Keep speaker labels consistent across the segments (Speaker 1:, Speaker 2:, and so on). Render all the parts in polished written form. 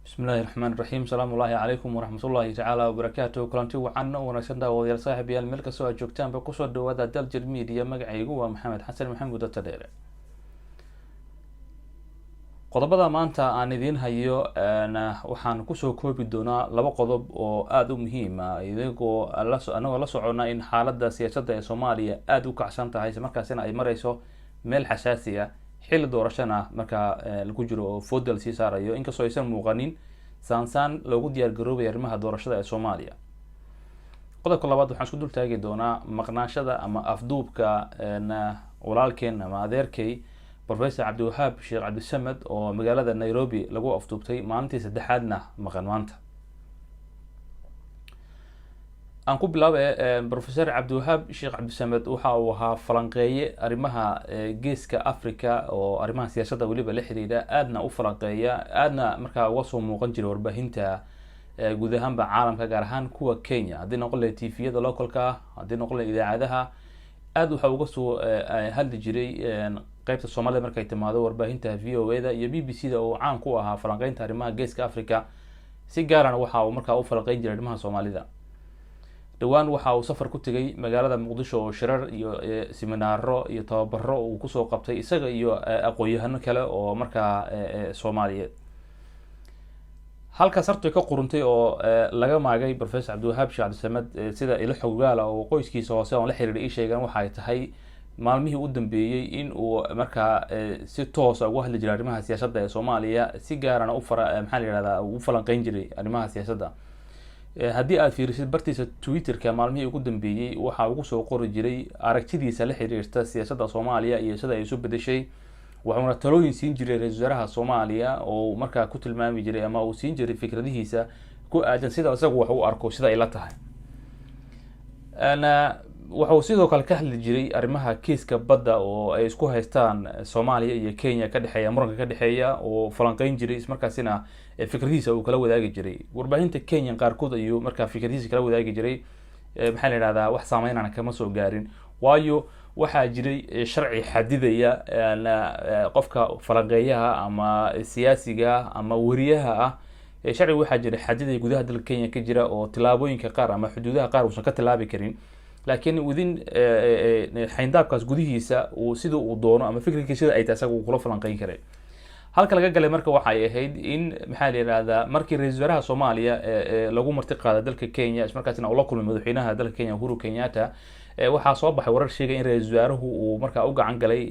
Speaker 1: Bismillahi raxmaan raxiim. Asalaamu ullaahi calaykum waraxmatullaahi tacaala wabarakaatuh. Kulanti wacan oo wanaagsan, daawadayaal, saaxiibayaal, meel kastoo aad joogtaanba, kusoo dhawaada Daljir Media. Magacaygu waa Maxamed Xasan Maxamuud Atadheere. Qodobada maanta aan idiin hayo waxaan kusoo koobi doonaa laba qodob oo aada u muhiim ah, idigoo anagoo la socona in xaaladda siyaasadda ee Soomaaliya aada u kacsan tahay, isla markaasina ay mareyso meel xasaasi ah, xilli doorashana markaa lagu jiro oo fooda lasii saarayo, inkastoo aysan muuqanin saansaan loogu diyaar garoobaya arrimaha doorashada ee Soomaaliya. Qodobka labaad waxaan isku dul taagi doonaa maqnaashada ama afduubka walaalkeen ama adeerkay Professor Cabdiwahaab Sheekh Cabdisamed oo magaalada Nairobi lagu afduubtay, maalintii saddexaadna maqan. Maanta aan ku bilaabe, Professor Cabdiwahaab Sheekh Cabdisamed waxa uu ahaa falanqeeye arrimaha Geeska Africa oo arrimaha siyaasadda weliba la xiriira, aadna u falanqeeya, aadna markaa uga soo muuqan jiray warbaahinta guud ahaanba caalamka, gaar ahaan kuwa Kenya, haddii noqon lahay TV-yada localka ah, haddii noqon lahay idaacadaha. Aada waxa uga soo hadli jiray qeybta Soomaalida markay timaado warbaahinta VOA da iyo BBC da oo caan ku ahaa falanqeynta arrimaha Geeska Africa. Si gaarana waxa uu markaa u falanqeyn jiray arrimaha Soomaalida. Dhowaan waxa uu safar ku tegay magaalada Muqdisho oo shirar iyo seminaaro iyo tababaro uu kusoo qabtay, isaga iyo aqoon-yahano kale oo markaa Soomaaliyeed. Halkaas hartoy ka quruntay oo laga maagay Professor Cabdiwahaab Sheekh Cabdisamed, sida ilo xoggaala oo qoyskiisa hoose oon la xiriiray ii sheegaan, waxay tahay maalmihii u dambeeyey in uu markaa si toosa uga hadli jiray arrimaha siyaasadda ee Soomaaliya, si gaarana u fara, maxaa la yihahdaa, ugu falanqeyn jiray arrimaha siyaasadda. Haddii aad fiirisid bartiisa Twitterka, maalmihii ugu dambeeyey waxa ugu soo qori jiray aragtidiisa la xiriirta siyaasadda Soomaaliya iyo sida ay isu bedeshay, wuxuuna talooyin siin jiray ra-isul wasaaraha Soomaaliya oo markaa ku tilmaami jiray ama uu siin jiray fikradihiisa ku aadan sida isagu wax u arko, sida ay la tahay. Wuxuu sidoo kale ka hadli jiray arrimaha kiiska badda oo ay isku haystaan Soomaaliya iyo Kenya ka dhexeeya, muranka ka dhexeeya oo falanqeyn jiray, ismarkaasina fikradihiisa uu kala wadaagi jiray warbaahinta Kenya qaarkood ayuu markaa fikradihiisa kala wadaagi jiray. Maxaa la yihahdaa, wax saameynana kama soo gaarin, waayo waxaa jiray sharci xadidaya qofka falanqeeyaha ama siyaasiga ama weriyaha ah. Sharci waxaa jira xadidaya gudaha dalka Kenya ka jira oo tillaabooyinka qaar ama xuduudaha qaar uusan ka tillaabi karin, laakiin within xayndaabkaas gudihiisa uu sida uu doono ama fikirkii sida ay tahay isaga uu kula falanqeyn karay. Halka laga galay marka waxay ahayd in, maxaa la yihahdaa, markii ra-isul wasaaraha Soomaaliya lagu marti qaaday dalka Kenya, ismarkaasina uu la kulmay madaxweynaha dalka Kenya Uhuru Kenyatta, waxaa soo baxay warar sheegay in ra-isul wasaaruhu uu markaa u gacan galay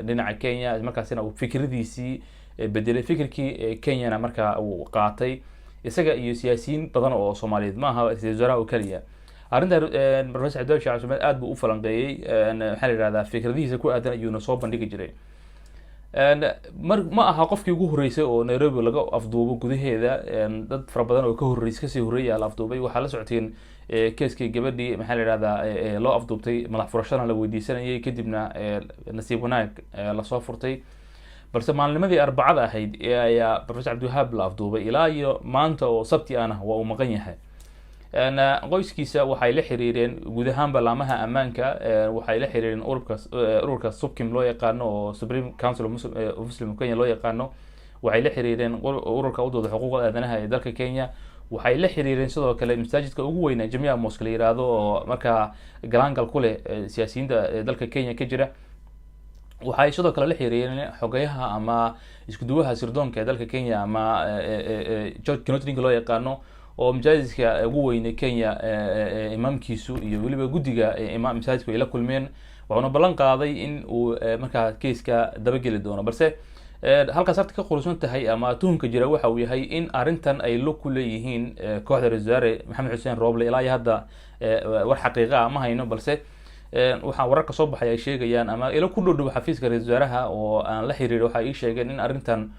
Speaker 1: dhinaca Kenya, ismarkaasina uu fikradiisii bedelay, fikirkii Kenyana markaa uu qaatay, isaga iyo siyaasiyiin badan oo Soomaaliyeed, ma aha ra-isul wasaaraha oo keliya. Arrinta Professor Cabdillahi Sheekh Cabdisamed aad buu u falanqeeyey, maxaa la yihahdaa, fikradihiisa ku aadan ayuuna soo bandhigi jiray. Mar ma aha qofkii ugu horreysay oo Nairobi laga afduubo gudaheeda. Dad fara badan oo ka horreysay, kasii horreeya la afduubay. Waxaa la socoteen keeskii gabadhii, maxaa la yihahdaa, loo afduubtay, madax furashadana la weydiisanayay, kadibna nasiib wanaag lasoo furtay. Balse maalinimadii Arbacada ahayd ayaa Professor Cabdiwahaab la afduubay, ilaa iyo maanta oo Sabti ahna waa uu maqan yahay. Qoyskiisa waxay la xiriireen guud ahaanba laamaha ammaanka, waxay la xiriireen ururka SUPKEM loo yaqaano oo Supreme Council of Muslim Kenya loo yaqaano, waxay la xiriireen ururka u dooda xuquuqda aadanaha ee dalka Kenya, waxay la xiriireen sidoo kale masaajidka ugu weynaa Jamia Mosque la yihahdo oo markaa galaangal ku leh siyaasiyiinta dalka Kenya ka jira. Waxay sidoo kale la xiriireen xogayaha ama iskuduwaha sirdoonka ee dalka Kenya ama George Kinoti ninka loo yaqaano, oo masaajidka ugu weyne Kenya imaamkiisu iyo weliba guddiga imaam masaajidku ay la kulmeen, wuxuuna ballan qaaday in uu markaa keiska dabageli doono. Balse halkaas harta ka qurusan tahay ama tuhunka jira waxa uu yahay in arrintan ay lug ku leeyihiin kooxda ra-isul wasaare Maxamed Xuseen Roble. Ilaa iyo hadda war xaqiiqa ah ma hayno, balse waxaa wararka soo baxay ay sheegayaan ama ilo ku dhow dhow xafiiska ra-isul wasaaraha oo aan la xiriir waxa ii sheegeen in arrintan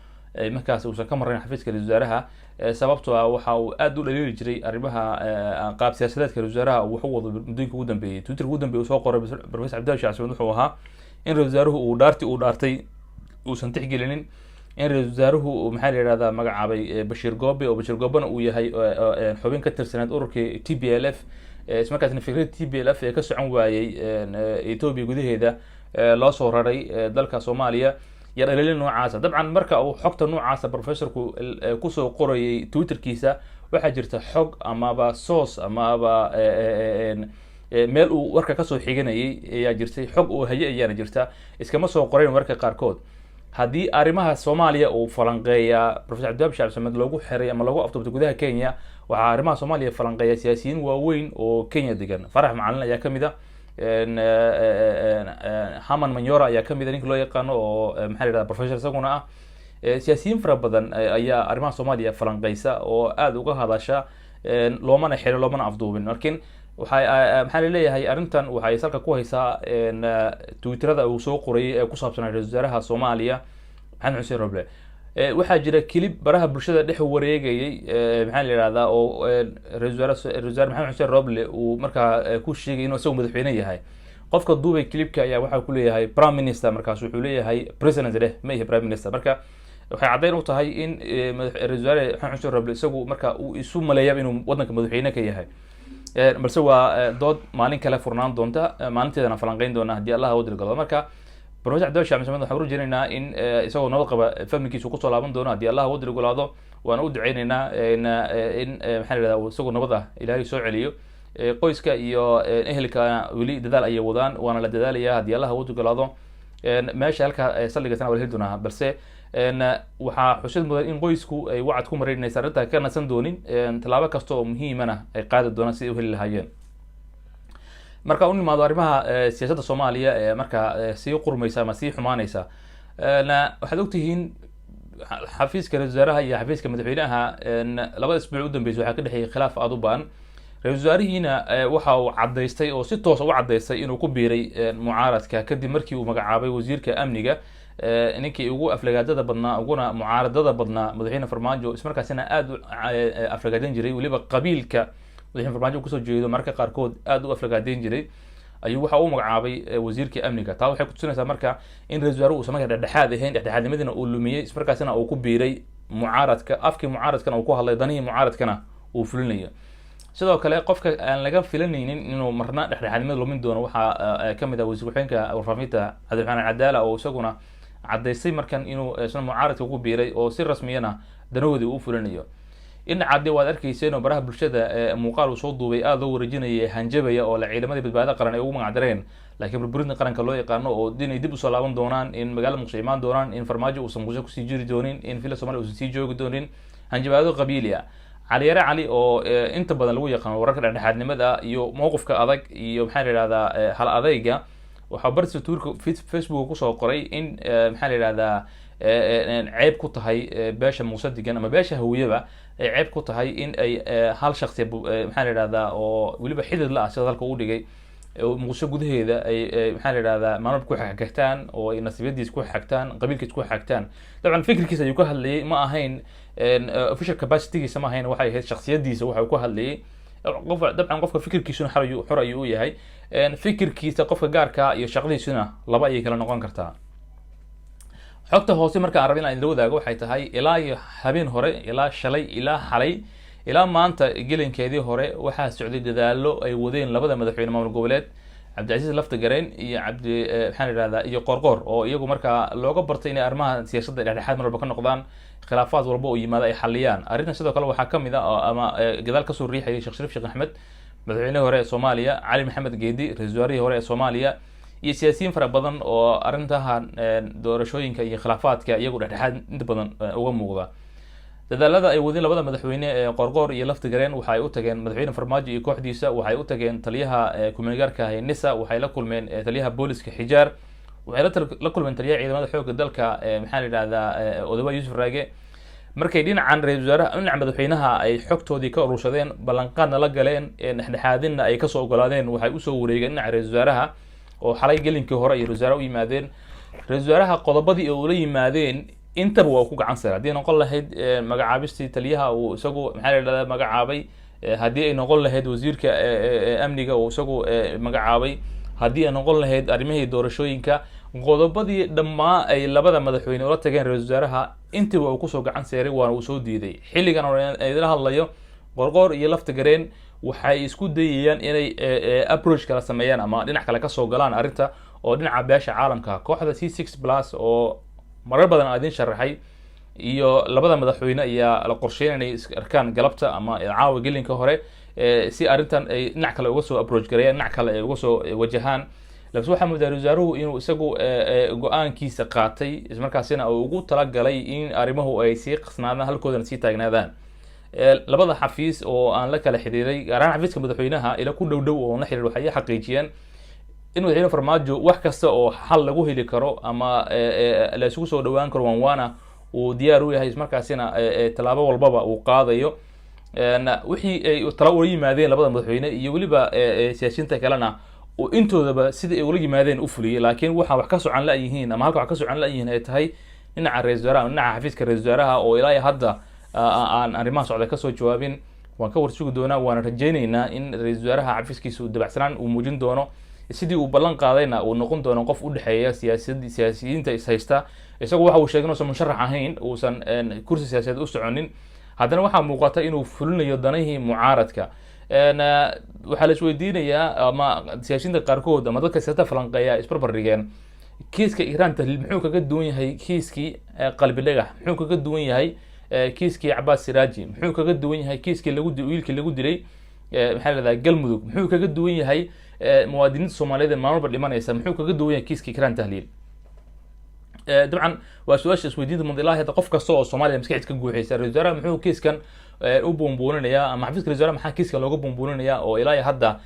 Speaker 1: markaas uusan ka marnayn xafiiska ra-isul wasaaraha, sababtoo ah waxa uu aada u dhaliili jiray arrimaha qaab siyaasadeedka ra-isul wasaaraha uu wax u wado muddooyinka ugu dambeeyey. Twitterka ugu dambeeyey uu soo qoray Professor Cabdillahi Sheekh Axmed wuxuu ahaa in ra-isul wasaaruhu uu dhaarti uu dhaartay uusan tixgelinin, in ra-isul wasaaruhu, maxaa la yihahdaa, magacaabay Bashiir Goobe, oo Bashiir Goobena uu yahay xubin ka tirsaneed ururkii TPLF, ismarkaasna fikradda TPLF ee ka socon waayey Ethiopia gudaheeda loo soo raray dalka Soomaaliya. Iyo dhaliilin noocaasa. Dabcan, marka uu xogta noocaasa professorku kusoo qorayay Twitterkiisa, waxaa jirta xog amaba source amaba meel uu warka kasoo xiganayay ayaa jirtay, xog uu haye ayaana jirta. Iskama soo qorayn warka qaarkood. Haddii arrimaha Soomaaliya uu falanqeeyaa Professor Cabdiwahab Sheekh Cabdisamed loogu xiray ama loogu afduubtay gudaha Kenya, waxaa arrimaha Soomaaliya falanqeeya siyaasiyiin waaweyn oo Kenya degan. Farax Macalin ayaa kamid a, Herman Manyora ayaa kamid a, ninka loo yaqaano oo, maxaa la yidhahda, professor isaguna ah. Siyaasiyiin fara badan ayaa arrimaha Soomaaliya falanqeysa oo aada uga hadasha. Loomana xirin, loomana afduubin. Lakin waxay, maxaa laleeyahay, arrintan waxay salka ku haysaa Twitterada uu soo qorayay ee ku saabsanaa ra-isul wasaaraha Soomaaliya Maxamed Xuseen Roble. Waxaa jira clip baraha bulshada dhex wareegayay, maxaa la yihahdaa, oo ra-isul wasaare Maxamed Xuseen Roble uu markaa ku sheegay inuu isagu madaxweyne yahay. Qofka duubay clipka ayaa waxaa ku leeyahay "prime minister", markaas wuxuu leeyahay "president dheh, ma ihi prime minister". Marka waxay caddayn u tahay in ra-isul wasaare Maxamed Xuseen Roble isagu marka uu isu maleeyaba inuu waddanka madaxweyne ka yahay. Balse waa dood maalin kale furnaan doonta, maalinteedana falanqeyn doona haddii Allah u dirgalo. Marka Professor Cabdiwahab Sheekh Maxamed waxaan urajeynaynaa in isagoo nabad qaba familkiisu kusoo laaban doono haddii Allah u dirgolaado. Waana u duceyneynaa in, maxaa la yihahda, isagoo nabad ah Ilaahay soo celiyo. Qoyska iyo ehelkana weli dadaal ayay wadaan, waana la dadaalaya haddii Allah u dirgolaado. Meesha halka saldhigasana waa la heli doonaa. Balse waxaa xusid mudan in qoysku ay wacad ku mareen inaysan arrintaa ka nasan doonin, tallaabo kasta oo muhiimana ay qaadi doonaan siday u heli lahaayeen. Marka u nimaado arrimaha siyaasadda Soomaaliya ee markaa sii qurmaysa ama sii xumaanaysa, waxaad ogtihiin xafiiska ra-isul wasaaraha iyo xafiiska madaxweynaha 2da isbuuc u dambeysay waxaa ka dhexeeyay khilaaf aada u ba'an. Ra-isul wasaarihiina waxa uu caddaystay oo si toosa u caddaystay inuu ku biiray mucaaradka, kadib markii uu magacaabay wasiirka amniga ninkii ugu aflagaadada badnaa, uguna mucaaradada badnaa madaxweyne Farmaajo, ismarkaasina aada u aflagaadan jiray, weliba qabiilka madaxweyne Farmaajo kusoo jeedo mararka qaarkood aada u aflagaadeyn jiray, ayuu waxa uu magacaabay wasiirka amniga. Taa waxay kutusinaysaa marka in ra-isul wasaaruhu uusan marka dhexdhexaad ahayn, dhexdhexaadnimadiina uu lumiyey, ismarkaasina uu ku biiray mucaaradka, afkii mucaaradkana uu ku hadlay, danihii mucaaradkana uu fulinayo. Sidoo kale, qofka aan laga filanaynin inuu marna dhexdhexaadnimada lumin doono waxaa kamid ah wasiir ku-xigeenka warfaafinta Cabdiraxmaan Cadaala, oo isaguna caddaystay markan inuu isna mucaaradka ku biiray oo si rasmiyana danahoodii uu fulinayo. Dhinacaade waad arkayseen oo baraha bulshada muuqaal uu soo duubay aada loo wareejinayay, hanjabaya oo la ciidamadii Badbaada Qaran ay ugu magacdareen, laakiin burburinta qaranka loo yaqaano, oo inay dib usoo laaban doonaan, in magaalada Muqdisho imaan doonaan, in Farmaajo uusan Muqdisho kusii jiri doonin, in Villa Somalia uusan sii joogi doonin, hanjabaado qabiili ah. Caliyare Cali, oo inta badan lagu yaqaano wararka dhexdhexaadnimada iyo mowqifka adag iyo, maxaa la yihahdaa, hal adayga, waxaa bartiisa Twitterka, Facebook kusoo qoray in, maxaa la yihahdaa, ceeb ku tahay beesha Muuse degan ama beesha Hawiyaba ay ceeb ku tahay in ay hal shaksi, maxaa la yihahdaa, oo weliba xidid la ah sida dalka u dhigay, Muqdisho gudaheeda ay, maxaa la yihahdaa, maalmo ku xagxagtaan oo ay nasibadiis ku xagtaan, qabiilkiis ku xagtaan. Dabcan fikirkiisa ayuu ka hadlayay, ma ahayn official capacitygiisa, ma ahayn, waxay ahayd shaksiyadiisa waxa uu ku hadlayay. Qof dabcan qofka fikirkiisuna xor ayuu u yahay. Fikirkiisa qofka gaarka iyo shaqadiisuna laba ayay kala noqon kartaa. Xogta hoose marka aan raba inaan idinla wadaago waxay tahay, ilaa iyo habeen hore, ilaa shalay, ilaa xalay, ilaa maanta gelinkeedii hore, waxaa socday dadaalo ay wadeen labada madaxweyne maamul goboleed, Cabdicasiis Laftagareen iyo Cabdi, maxaa la yihahdaa, iyo Qorqoor, oo iyagu markaa looga bartay inay arrimaha siyaasadda dhexdhexaad mar walba ka noqdaan, khilaafaad walba oo yimaada ay xaliyaan. Arrintan sidoo kale waxaa kamid ah ama gadaal kasoo riixayay Sheekh Shariif Sheekh Axmed, madaxweynihii hore ee Soomaaliya, Cali Maxamed Geedi, ra-isul wasaarihii hore ee Soomaaliya, iyo siyaasiyiin fara badan oo arrintahan doorashooyinka iyo khilaafaadka iyagu dhexdhexaad inta badan uga muuqda. Dadaalada ay wadeen labada madaxweyne ee Qorqoor iyo Laftigareen, waxa ay u tageen madaxweyne Farmaajo iyo kooxdiisa, waxay u tageen taliyaha kumeelgaarka NISA, waxay la kulmeen taliyaha booliska Xijaar, waxay la kulmeen taliyaha ciidamada xoogga dalka, maxaa la yidhahdaa, Odoba Yuusuf Raage. Markay dhinacan ra-isul wasaaraha, dhinaca madaxweynaha ay xogtoodii ka urursadeen, ballanqaadna la galeen, dhexdhexaadinna ay kasoo ogolaadeen, waxay usoo wareegeen dhinaca ra-isul wasaaraha, oo xalay gelinkii hore ay ra-isul wasaaraha u yimaadeen. Ra-isul wasaaraha qodobadii oo ula yimaadeen intaba waa ku gacan sare. Haddii noqon lahayd magacaabistii taliyaha uu isagu, maxaa la yidhahdaa, magacaabay, haddii ay noqon lahayd wasiirka amniga uu isagu magacaabay, haddii ay noqon lahayd arrimihii doorashooyinka, qodobadii dhammaa ay labada madaxweyne ula tageen ra-isul wasaaraha intiiba uu kusoo gacan seeray, waana uu soo diiday. Xilligan oo idila hadlayo, Qorqoor iyo Laftagareen waxay isku dayayaan inay approach kala sameeyaan ama dhinac kale kasoo galaan arrinta, oo dhinaca beesha caalamka, kooxda C6+ oo Marar badan aan idin sharaxay iyo labada madaxweyne ayaa la qorsheyn inay is arkaan galabta ama caawa gelinka hore, si arrintan ay dhinac kale uga soo approach gareeyaan, dhinac kale ay uga soo wajahaan. Laakiin waxaa moodaa ra-isul wasaaruhu inuu isagu go-aankiisa qaatay, ismarkaasina uu ugu talagalay in arrimuhu ay sii qasnaadaan, halkoodana sii taagnaadaan. Labada xafiis oo aan la kala xiriiray, gaar ahaan xafiiska madaxweynaha, ila ku dhow dhow oo la xiriir, waxay xaqiijiyeen in madaxweyne Farmaajo wax kasta oo xal lagu heli karo ama la isugu soo dhawaan karo wanwana uu diyaar u yahay, ismarkaasina tallaabo walbaba uu qaadayo. Wixii ay tala ula yimaadeen labada madaxweyne iyo weliba siyaasiyiinta kalena uu intoodaba sidai ay ula yimaadeen u fuliyey. Laakiin waxa wax ka socan la-yihiin ama halka wax ka socan la-yihiin ay tahay dhinaca ra-isul wasaaraha, dhinaca xafiiska ra-isul wasaaraha oo ilaa iyo hadda aan arrimaha socda kasoo jawaabin. Waan ka warsugi doonaa, waana rajayneynaa in ra-isul wasaaraha xafiiskiisa uu dabacsanaan uu muujin doono, sidii uu ballan qaadayna uu noqon doono qof udhexeeya siyaasiyiinta ishaysta. Isagu waxa uu sheegay inuusan musharax ahayn, uusan kursi siyaasadeed u soconin. Haddana waxaa muuqata inuu fulinayo danihii mucaaradka. Waxaa la isweydiinayaa ama siyaasiyiinta qaarkood ama dadka siyaasadda falanqeeya isbarbar dhigeen kiiska Ikraan Tahliil muxuu kaga duwan yahay kiiskii Qalbi Dhagax? Muxuu kaga duwan yahay kiiskii Cabaas Siraaji? Muxuu kaga duwan yahay kiiskii lagu wiilkii lagu dilay, maxaa la dhahdaa, Galmudug? Muxuu kaga duwan yahay muwaadiniinta Soomaaliyeed ee maalmalba dhimanaysa? Muxuu kaga duwan yahay kiiskii Ikraan Tahliil? Dabcan waa su-aasha isweydiinta mudan hadda qof kasta oo Soomaaliya maskaxdiis ka guuxaysa. Ra-isul wasaaraha muxuu kiiskan u buunbuuninayaa, ama xafiiska ra-isul wasaaraha maxaa kiiskan looga buunbuuninayaa oo ilaa iyo hadda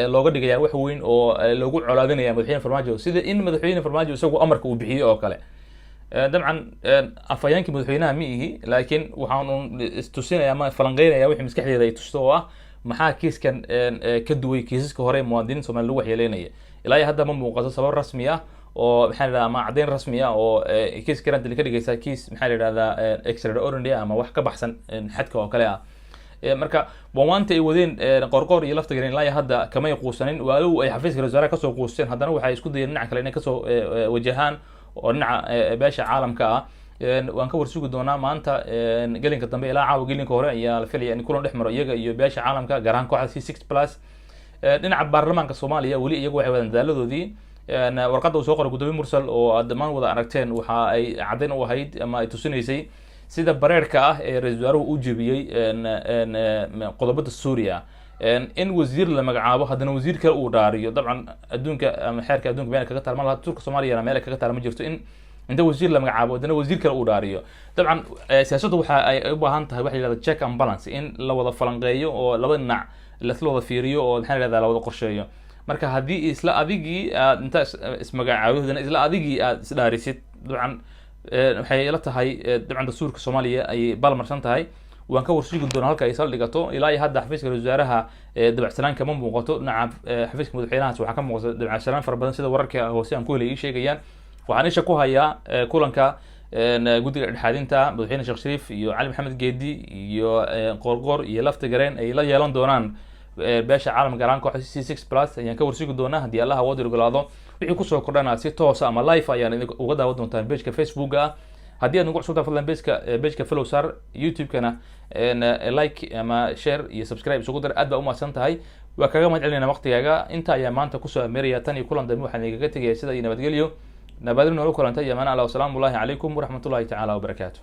Speaker 1: looga dhigaya wax weyn oo loogu colaadinaya madaxweyne Farmaajo, sida in madaxweyne Farmaajo isagu amarka uu bixiyey oo kale? Dabcan afhayeenkii madaxweynaha ma ihi, laakiin waxaan un istusinaya ama falanqeynaya wixii maskaxdeeda ay tusto oo ah maxaa kiiskan ka duway kiisaska hore muwaadiniinta Somalia lagu waxyeeleynaya. Ilaa iyo hadda ma muuqato sabab rasmi ah oo, maxaa la yidhahdaa, ama caddeyn rasmi ah oo kiiska Ikraan ka dhigaysa kiis, maxaa la yidhahdaa, extraordinary ama wax ka baxsan xadka oo kale ah. Marka waanwaanta ay wadeen Qorqoor iyo Laftagareen ilaa iyo hadda kamay quusanin. Waalow ay xafiiska ra-isul wasaaraha kasoo quusteen, haddana waxay isku dayeen dhinaca kale inay kasoo wajahaan oo dhinaca beesha caalamka ah. Waan ka warsugi doonaa. Maanta gelinka dambe ilaa caawa gelinka hore ayaa la filaya in kulan dhex maro iyaga iyo beesha caalamka, gaar ahaan kooxda C6+. Dhinaca baarlamaanka Soomaaliya weli iyagu waxay wadaan dadaaladoodii. Warqadda uu soo qoray guddoomiye Mursal oo aad dhammaan wada aragteen waxa ay caddayn u ahayd ama ay tusinaysay sida bareerka ah ee ra-isul wasaaruhu u jebiyey qodobada suuriya. In wasiir la magacaabo, haddana wasiir kale uu dhaariyo, dabcan adduunka ama xeerka adduunka meel kaga taal ma laha. Turka Soomaaliyana meel kaga taal ma jirto in inta wasiir la magacaabo haddana wasiir kale uu dhaariyo. Dabcan siyaasaddu waxa ay u baahan tahay waxa la yihahda check and balance, in la wada falanqeeyo oo laba dhinac lasla wada fiiriyo oo, maxaa la yihahda, la wada qorsheeyo. Marka haddii isla adigii aad inta ismagacaawdo, haddana isla adigii aad isdhaarisid, dabcan waxay ila tahay dabcan dastuurka Soomaaliya ayay balmarsan tahay. Waan ka warsugi doonaa halka ay saldhigato. Ilaa iyo hadda xafiiska ra-isul wasaaraha dabacsanaan kama muuqato. Dhinaca xafiiska madaxweynahaas waxaa ka muuqata dabacsanaan fara badan, sida wararka hoose aan ku helay ii sheegayaan. Waxaan isha ku hayaa kulanka guddiga dhexaadinta, madaxweyne Sheekh Shariif iyo Cali Maxamed Geedi iyo Qoorqoor iyo Lafta Gareen ay la yeelan doonaan beesha caalamka, gaar ahaan kooxda C6+ ayaan ka warsugi doonaa. Haddii Allah awood ogolaado, wixii kusoo kordhana si toosa ama live ayaan idin uga daawan doontaan pageka Facebooka ah. Haddii aad nagu cusubtahay, fadlan pageka follow saar, YouTube-kana like ama share iyo subscribe isugu dar. Aad baa umahadsan tahay, waa kaga mahad celinayna waqtigaaga. Inta ayaa maanta kusoo ameeraya. Tan iyo kulan dambe waxaan igaga tegaya sida iyo nabadgelyo, nabadin noola kulantay iyo amaan Allah. Wasalaamu ullahi calaykum waraxmatullahi tacaala wabarakaatu.